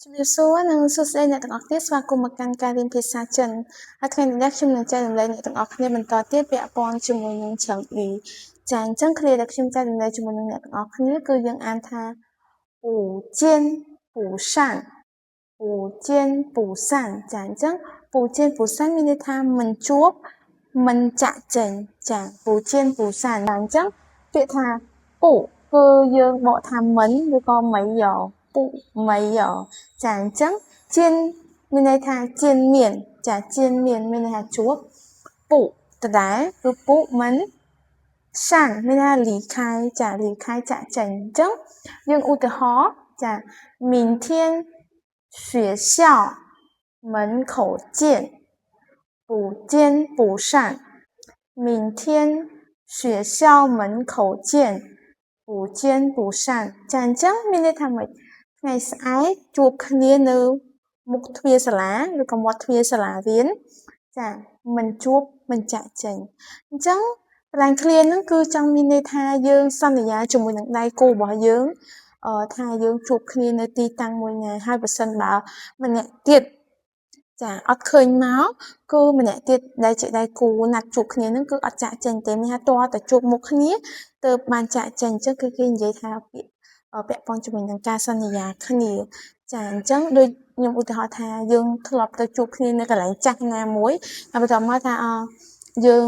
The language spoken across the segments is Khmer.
ជំរាបសួរនិងសួស្តីអ្នកទាំងអស់គ្នាស្វាគមន៍មកកាន់ការរៀនភាសាចិនហើយថ្ងៃនេះខ្ញុំនឹងចែករំលែកអ្នកទាំងអស់គ្នាបន្តទៀតពាក់ព័ន្ធជាមួយនឹង 成语 ចាអញ្ចឹងឃ្លាដែលខ្ញុំចែករំលែកជាមួយនឹងអ្នកទាំងអស់គ្នាគឺយើងអានថា不见不散不见不散ចាអញ្ចឹង不见不散មានន័យថាមិនជួបមិនចាក់ចេញចា不见不散ចាអញ្ចឹងពាក្យថា 不គឺយើងបកថាមិនឬក៏没有不没有ចាអញ្ចឹង 见មានន័យថា 见面ចា 见面មានន័យថាជួប 不ដដែលគឺ 不មិន 散មានន័យថា离开ចា离开ចាក់ចេញអញ្ចឹងយើងឧទាហរណ៍ចា明天学校门口见不见不散明天学校门口见不见不散ចាអញ្ចឹងមានន័យថាម៉េចថ្ងៃស្អែកជួបគ្នានៅមុខទ្វារសាលាឬក៏មាត់ទ្វារសាលារៀនចាមិនជួបមិនចាក់ចេញអញ្ចឹងកន្លែងឃ្លាហ្នឹងគឺចង់មានន័យថាយើងសន្យាជាមួយនឹងដៃគូរបស់យើងអឺថាយើងជួបគ្នានៅទីតាំងមួយណាហើយបើសិនបើម្នាក់ទៀតចាអត់ឃើញមកគឺម្នាក់ទៀតដែលជាដៃគូណាត់ជួបគ្នាហ្នឹងគឺអត់ចាក់ចេញទេមានថាតើតែជួបមុខគ្នាទើបបានចាក់ចេញអញ្ចឹងគឺគេនិយាយថាពាក្យពាក់ព័ន្ធជាមួយនឹងការសន្យាគ្នាចាអញ្ចឹងដូចខ្ញុំឧទាហរណ៍ថាយើងធ្លាប់ទៅជួបគ្នានៅកន្លែងចាស់ណាមួយហើយបន្ទាប់មកថាអយើង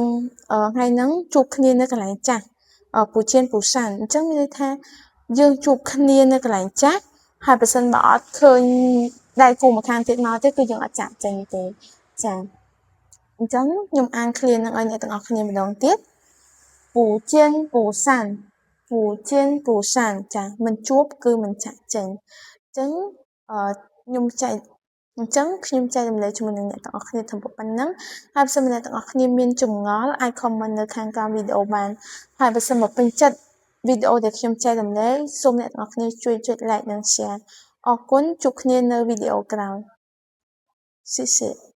ថ្ងៃហ្នឹងជួបគ្នានៅកន្លែងចាស់不见不散អញ្ចឹងមានន័យថាយើងជួបគ្នានៅកន្លែងចាស់ហើយបើសិនបើអត់ឃើញដៃគូម្ខាងទៀតមកទេគឺយើងអត់ចាក់ចេញទេចាអញ្ចឹងខ្ញុំអានឃ្លានឹងឲ្យអ្នកទាំងអស់គ្នាម្ដងទៀត不见不散不见不散ចាមិនជួបគឺមិនចាក់ចេញអញ្ចឹងអឺខ្ញុំចែកអញ្ចឹងខ្ញុំចែករំលែកជាមួយនឹងអ្នកទាំងអស់គ្នាត្រឹមប៉ុណ្ណឹងហើយបើសិនអ្នកទាំងអស់គ្នាមានចម្ងល់អាច comment នៅខាងក្រោមវីដេអូបានហើយបើសិនមកពេញចិត្តវីដេអូដែលខ្ញុំចែករំលែកសូមអ្នកទាំងអស់គ្នាជួយចុច like និង share អរគុណជួបគ្នានៅវីដេអូក្រោយ谢谢。